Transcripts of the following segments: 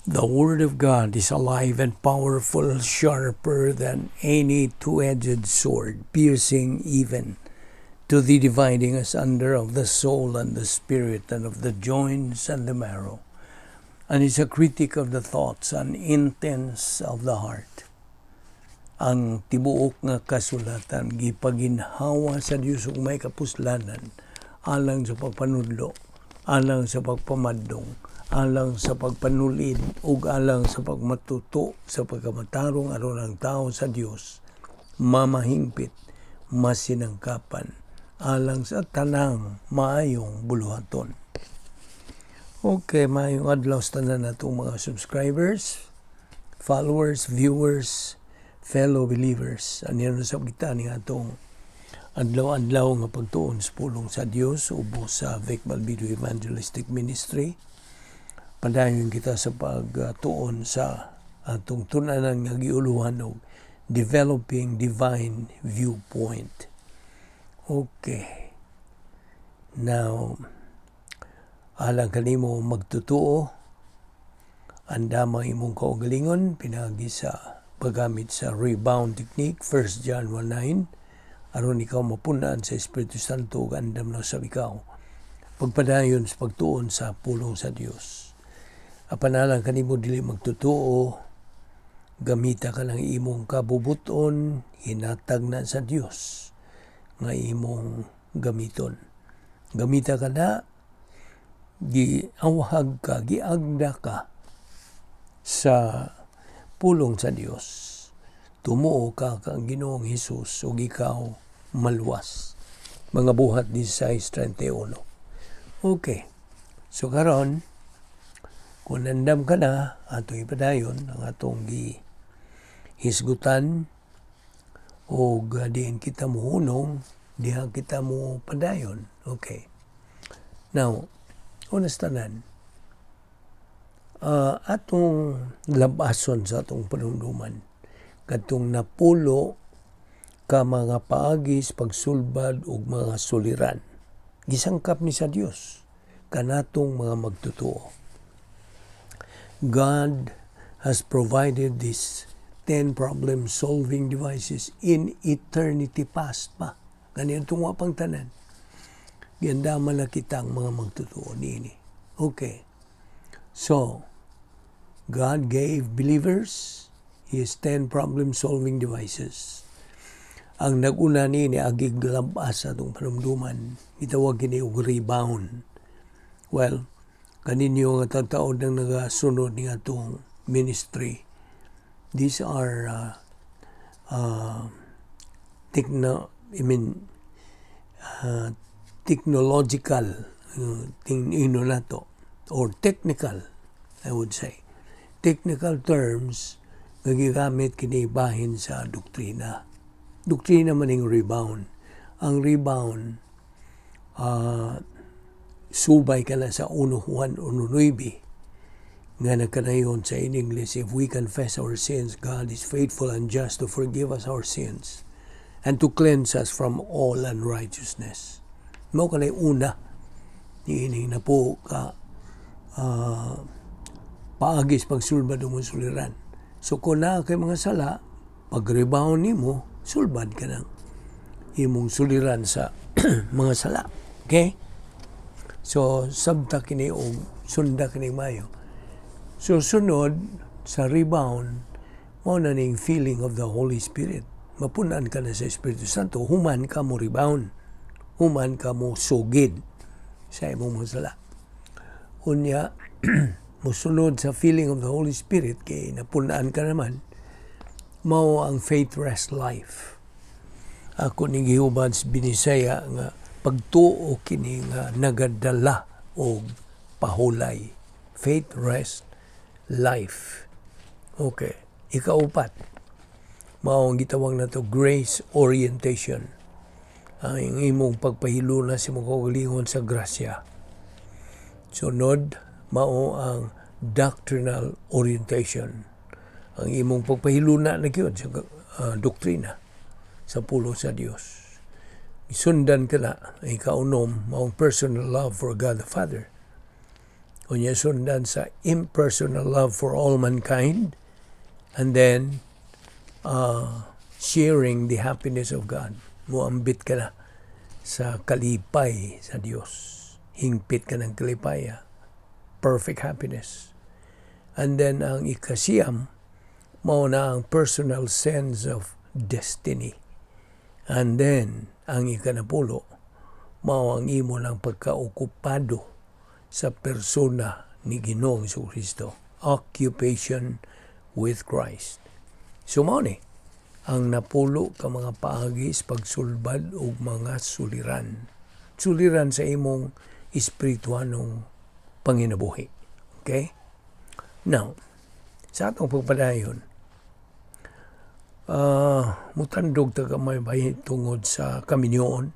The Word of God is alive and powerful, sharper than any two-edged sword, piercing even to the dividing asunder of the soul and the spirit, and of the joints and the marrow, and is a critic of the thoughts and intents of the heart. Ang tibuok nga kasulatan gipaginhawa sa Dios ug may kapuslanan alang sa pagpanudlo, alang sa pagpamadlong, alang sa pagpanulid ug alang sa pagmatuto sa pagkamatarong, aron ang tao sa Dios mamahingpit, masinangkapan alang sa tanang maayong buluhaton. Okay, maayong adlaw sa tanan natong mga subscribers, followers, viewers, fellow believers. Aniya na sab kita ni atong adlaw-adlaw nga pagtuon sa pulong sa Dios ubos sa Vic Balbido Evangelistic Ministry. Padayon kita sa pagtuon sa atong tun-anan nga giuluhan og Developing Divine Viewpoint. Okay. Now, alang kanimo magtutuo, andama imong kaugalingon pinaagi sa paggamit sa rebound technique, 1 John 1:9, aron ikaw mapunan sa Espiritu Santo ug andam na sa ikaw pagpadayon sa pagtuon sa pulong sa Dios. Apan alang kanimo dili magtutuo, gamita ka ng imong kabubuton, hinatag na sa Dios nga imong gamiton. Gamita ka na, giawhag ka, giagda ka sa pulong sa Dios. Tumuo ka kang Ginoong Hesus ug ikaw maluwas. Mga Buhat 16:31. Okay. So karon, kung nandam ka na, atong ipadayon ang atong gi hisgutan og diin kita mohunong, diha kita mo padayon. Okay. Now, una sa tanan, atong labason sa atong panumduman kadtong napulo ka mga paagi sa pagsulbad og mga suliran. Gisangkap ni sa Dios kanatong mga magtutuo. God has provided these 10 problem-solving devices in eternity past pa. Ganyan wa pang tanan. Giandaman na kitang mga magtutuo niini. Okay. So, God gave believers His 10 problem-solving devices. Ang nag-una niini agig labas sa atong panumduman, gitawag kini og rebound. Well, kaninyo nga taon nang nagasunod ni atong ministry, these are techno I mean technological tingino nato or technical, I would say, technical terms nga gigamit kini bahin sa doktrina. Doktrina man ning rebound. Ang rebound, subay ka na sa 1 Juan 1:9 nga nagkanayon sa in English, "If we confess our sins, God is faithful and just to forgive us our sins and to cleanse us from all unrighteousness." Mao kanay una niining napulo ka paagi sa pagsulbad ng mga suliran. So kung naa kay mga sala, pag rebound nimo, sulbad ka ng imong suliran sa mga sala. Okay? So sabta kini og sunda kini mayo. So sunod sa rebound, mao na ning feeling of the Holy Spirit. Mapunan ka na sa Espiritu Santo, human ka mo rebound. Human ka mo sugid sa imong mga sala. Unya, musunod sa feeling of the Holy Spirit, kay napunan ka naman, mao ang faith rest life. Ako ning gihubad sa Binisaya nga pagtuo kini nga nagadala og pahulay. Faith rest life. Okay. Ikaupat, mao ang gitawag nato grace orientation. Ang imong pagpahiluna sa imong kaugalingon sa grasya. Sunod, mao ang doctrinal orientation. Ang imong pagpahiluna na gyud sa doktrina sa pulong sa Dios. Sundan ka na, ang ikaunom, mao ang personal love for God the Father. Unya sundan sa impersonal love for all mankind and then sharing the happiness of God. Muambit ka na sa kalipay sa Dios. Hingpit ka ng kalipaya. Perfect happiness. And then ang ikasiyam, mao na ang personal sense of destiny. And then, ang ikanapulo, mao ang imo lang pagkaokupado sa persona ni Ginoong Kristo. Occupation with Christ. So mao ni ang napulo ka mga paagi sa pagsulbad og mga suliran. Suliran sa imong espirituanong panginabuhi. Okay? Now, sa atong pagpadayon, mutandog ta gamay bay tungod sa kaminyoon.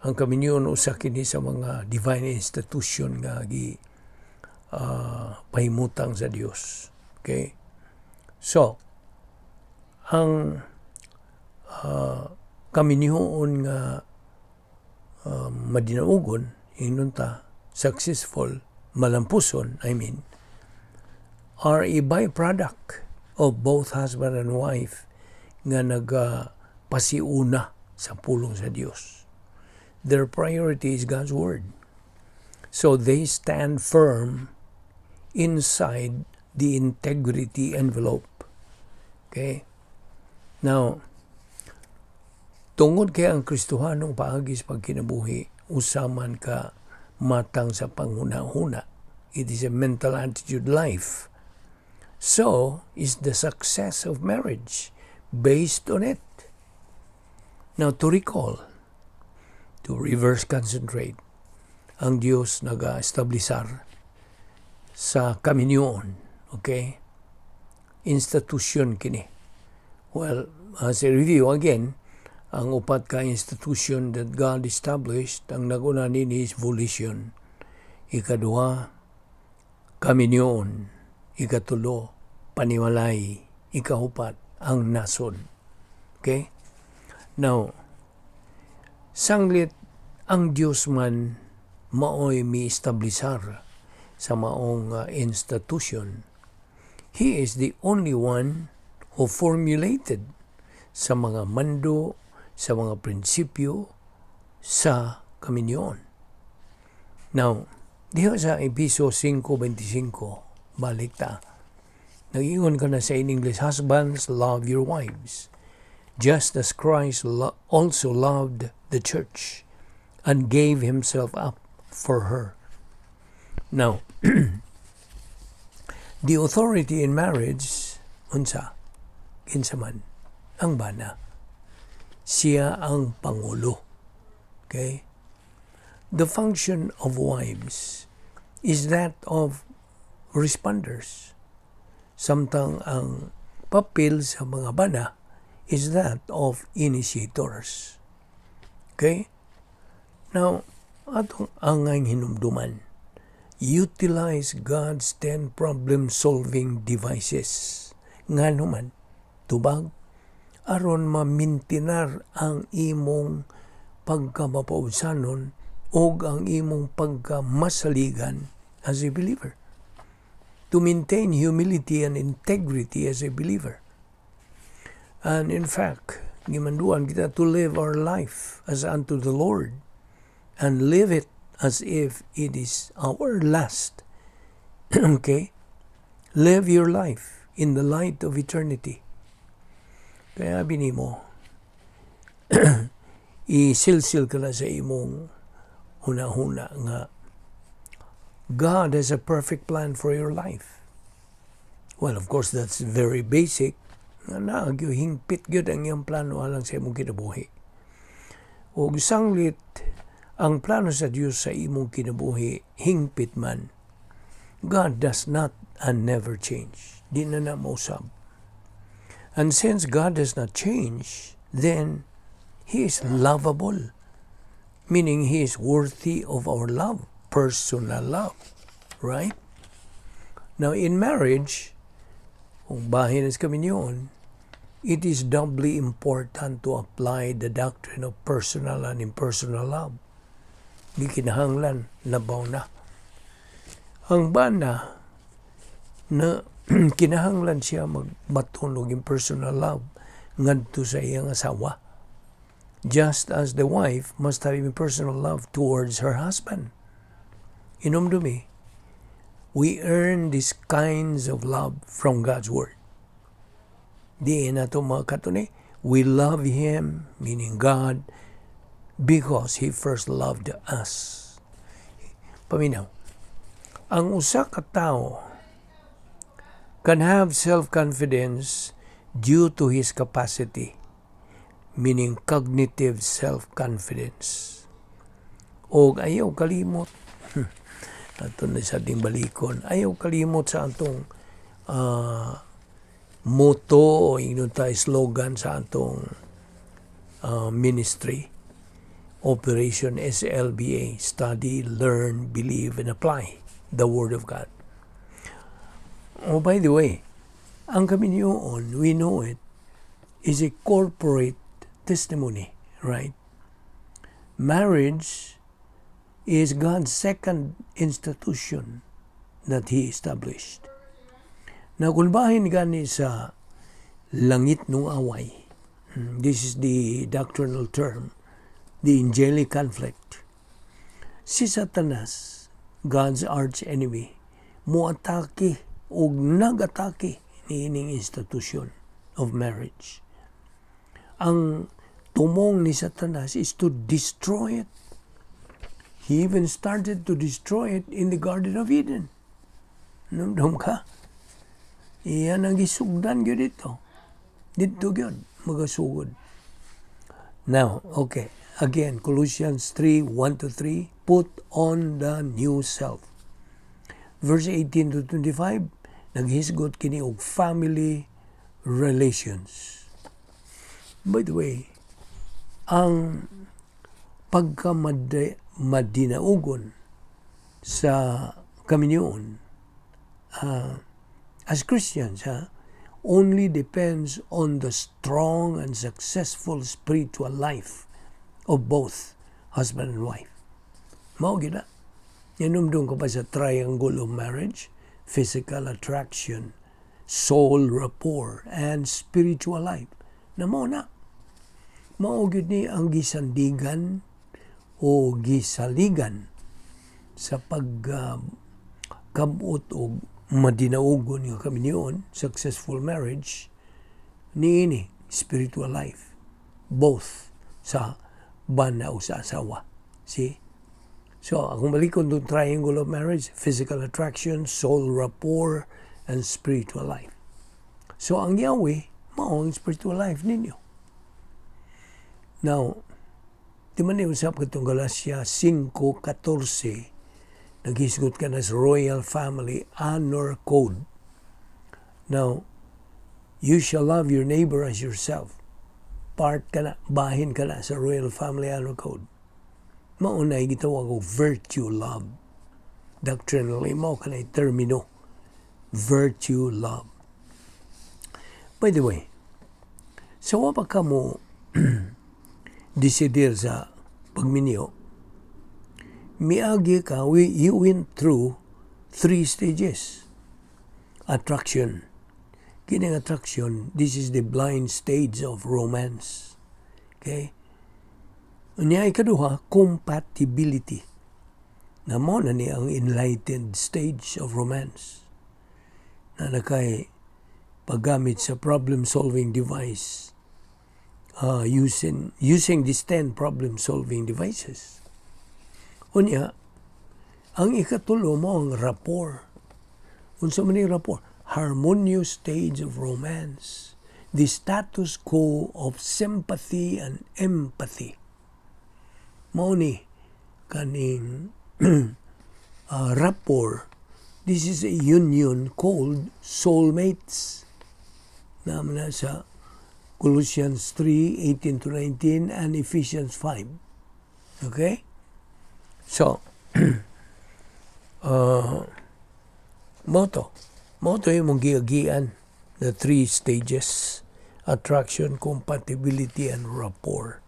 Ang kaminyoon, usa kini sa mga divine institution nga gi pahimutang sa Dios. Okay? So, ang kaminyoon nga madinaugon, ingnon ta, successful, malampuson, I mean, are a byproduct of both husband and wife nga nagpasiuna sa pulong sa Dios. Their priority is God's Word. So they stand firm inside the integrity envelope. Okay? Now, tungod kay ang Kristohanong paagi sa pagkinabuhi, usa man ka matang sa panghuna-huna. It is a mental attitude life. So is the success of marriage based on it. Now, to recall, to reverse concentrate, ang Diyos naga-establisar sa kaminyoon. Okay? Institusyon kini. Well, as a review again, ang upat ka institution that God established, ang naguna nini is volition. Ikaduha, kaminyoon. Ikatulo, panimalay. Ikaupat, ang nasod. Okay? Now, sanglit ang Diyos man maoy mi-establisar sa maong institution. He is the only one who formulated sa mga mando, sa mga prinsipyo sa kaminyoon. Now, diha sa Episo 5:25, balik ta. Nag-ingon kana sa in English, "Husbands, love your wives, just as Christ also loved the church and gave himself up for her." Now, the authority in marriage, unsa? Kinsa man? Ang bana. Siya ang pangulo. Okay? The function of wives is that of responders. Samtang ang papel sa mga bana is that of initiators. Okay? Now, atong angay hinumduman, utilize God's 10 problem-solving devices. Ngano man, tubag, aron mamintinar ang imong pagkamapaubsanon o ang imong pagkamasaligan as a believer. To maintain humility and integrity as a believer. And in fact, gimanduan kita to live our life as unto the Lord and live it as if it is our last. Okay? Live your life in the light of eternity. Kaya binimo, isilsil ka na sa imong huna-huna nga God has a perfect plan for your life. Well, of course, that's very basic. Nga naa gyud hingpit gyud ang iyang plano alang sa imong kinabuhi. Ug sanglit ang plano sa Dios sa imong kinabuhi hingpit man. God does not and never change. Di na na mausab. And since God does not change, then He is lovable. Meaning He is worthy of our love, personal love. Right? Now, in marriage, kung bahin sa kaminyoon, it is doubly important to apply the doctrine of personal and impersonal love. Gikinahanglan, labaw na. Ang bana na kinahanglan siya magbaton og impersonal love ngadto sa iyang asawa. Just as the wife must have impersonal love towards her husband. Hinumdumi, we earn these kinds of love from God's Word. Di na ito mga katuni. We love Him, meaning God, because He first loved us. Paminaw, ang usa ka tawo can have self-confidence due to his capacity, meaning cognitive self-confidence. O ayaw kalimot, ato na sa ating balikon, ayaw kalimot sa atong motto o ingnon tayo slogan sa atong ministry, Operation SLBA, Study, Learn, Believe, and Apply the Word of God. Oh, by the way, ang kaminyoon, we know it, is a corporate testimony, right? Marriage is God's second institution that He established. Na kung bahin gani sa langit nung away, this is the doctrinal term, the angelic conflict. Si Satanas, God's arch enemy, muatake o nag-atake niining institution of marriage. Ang tumong ni Satanas is to destroy it. He even started to destroy it in the Garden of Eden. Hinumdom ka? Iyan ang gisugdan gyud dito. Dito gyud, magasugod. Now, okay. Again, Colossians 3, 1 to 3, put on the new self. Verse 18 to 25, naghisgot kini og family relations. By the way, ang pagkamadinaugon sa kaminyoon as Christians, ha, only depends on the strong and successful spiritual life of both husband and wife. Mao gyud na. Hinumdom ka pa sa triangle of marriage, physical attraction, soul rapport, and spiritual life. Na mao na. Mao gyud ni ang gisandigan o gisaligan sa pag kabot og madinaugon nga kaminyoon, successful marriage, niini spiritual life, both sa bana o sa asawa. See? So, akong balikon itong triangle of marriage, physical attraction, soul rapport, and spiritual life. So, ang Yahweh, mao ang spiritual life ninyo. Now, di man ni usap katong Galatia 5:14, naghisgot ka na sa Royal Family Honor Code. Now, you shall love your neighbor as yourself. Part ka na, bahin ka na sa Royal Family Honor Code. Mao na gitawag og virtue love. Doctrinally, mao ka na termino. Virtue love. By the way, sa wa pa ka mo desidir sa pagminyo, miagi ka, you went through three stages. Attraction. Kining attraction, this is the blind stage of romance. Okay? Unya ikaduha, compatibility. Na mao na ni ang enlightened stage of romance. Na nakay paggamit sa problem-solving device, using these 10 problem-solving devices. Unya, ang ikatulo mao ang rapport. Unsa man ni rapport? Harmonious stage of romance. The status quo of sympathy and empathy. Mao ni kaning rapport. This is a union called soulmates. Naman na sa Colossians 3, 18 to 19 and Ephesians 5. Okay? So, mao to. Mao to yung mong giagian, the three stages: attraction, compatibility, and rapport.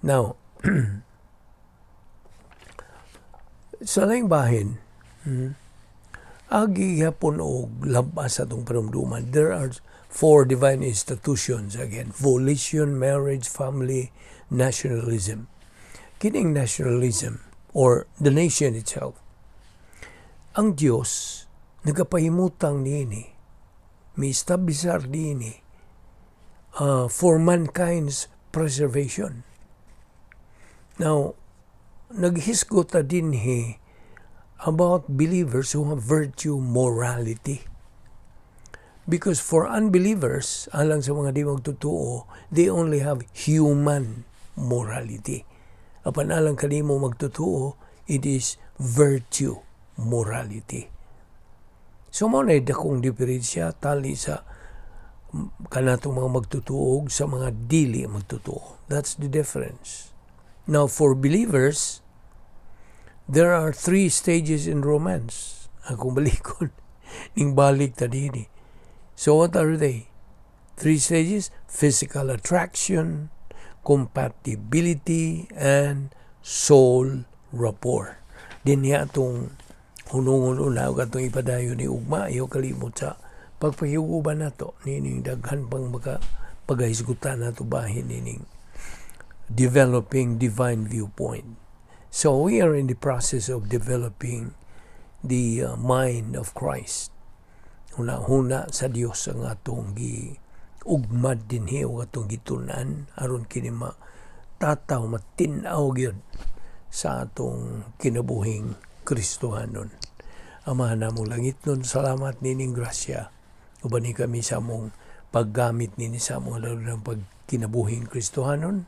Now, sa laing bahin, Agi gihapon og labas sa atong panumduman. There are four divine institutions again: volition, marriage, family, nationalism. Kining nationalism or the nation itself, ang Dios nagapahimutang niini, mi-establisar niini for mankind's preservation. Now, naghisgot ta dinhi about believers who have virtue morality. Because for unbelievers, alang sa mga di magtotoo, they only have human morality. Apan alang kanimo magtotoo, it is virtue morality. So mao na dakong diferensya tali sa kanatong mga magtotoo sa mga dili magtotoo. That's the difference. Now, for believers, there are three stages in romance. Akong balikon, ning balik ta dinhi. So what are they? Three stages: physical attraction, compatibility, and soul rapport. Dinhi atong hunungon una ug atong ipadayon ni ugma. Ayaw kalimot sa pagpakiuban nato nining daghan pang maka paghisgutan nato bahin nining developing divine viewpoint. So we are in the process of developing the mind of Christ. Huna-huna sa Dios ang atong gi ugmad dinhi o atong gitun-an aron kini matataw, matin-aw gyud sa atong kinabuhing Kristohanon. Amahan namong langitnon, salamat nining grasya. Ubani kami sa among paggamit nini sa among lalo ng pagkinabuhing Kristohanon.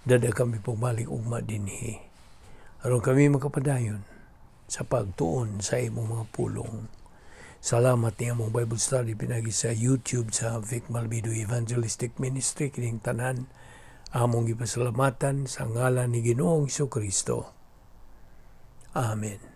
Dada kami pagbalik ugma dinhi aron kami makapadayon sa pagtuon sa imong mga pulong. Salamat ni among Bible study pinagi sa YouTube sa Vic Malvido Evangelistic Ministry. Kining tanan among gipasalamatan sa ngalan ni Ginoong Kristo. Amen.